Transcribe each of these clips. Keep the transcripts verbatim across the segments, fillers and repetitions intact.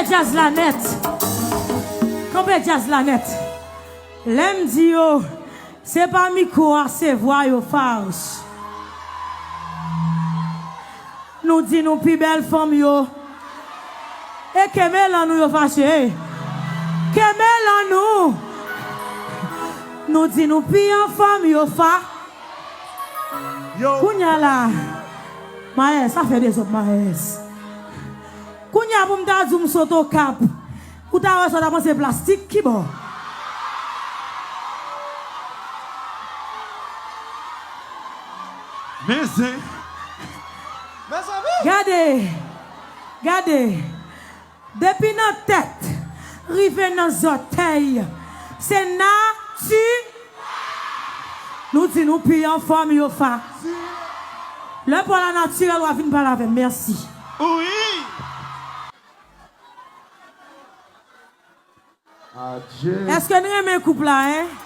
Djaz la nèt. Kanpe djaz la nèt. Lè m di yo, se pa mikwo a, se vwa yo, Farouch. Nou di nou pi bèl fanm yo. E kenbe lan nou yo fache. Kenbe lan nou. Nou di nou pi anfòm yo fa. Yo. Kounye a la, Maes, sa fè dezòd, Maes. Kounye a pou m ta di w m sot Okap, ou ta wè sa w ta panse plastik, ki bò? Men zen. Mezanmi! Gade, gade. Depi nan tèt, rive nan zòtèy, se nati. Nou di nou pi anfòm yo fa. Lè pa w la natirèl, w a vin pale avè m. Mèsi. Wi. Adje. Èske n renmen koup la, en?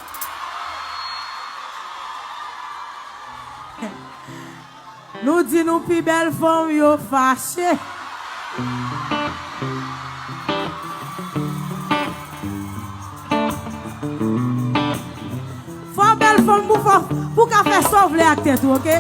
Nou di nou pi bèl fanm yo fache. Fò bèl fanm pou fò, pou ka fè sa w vle ak tèt ou, oke?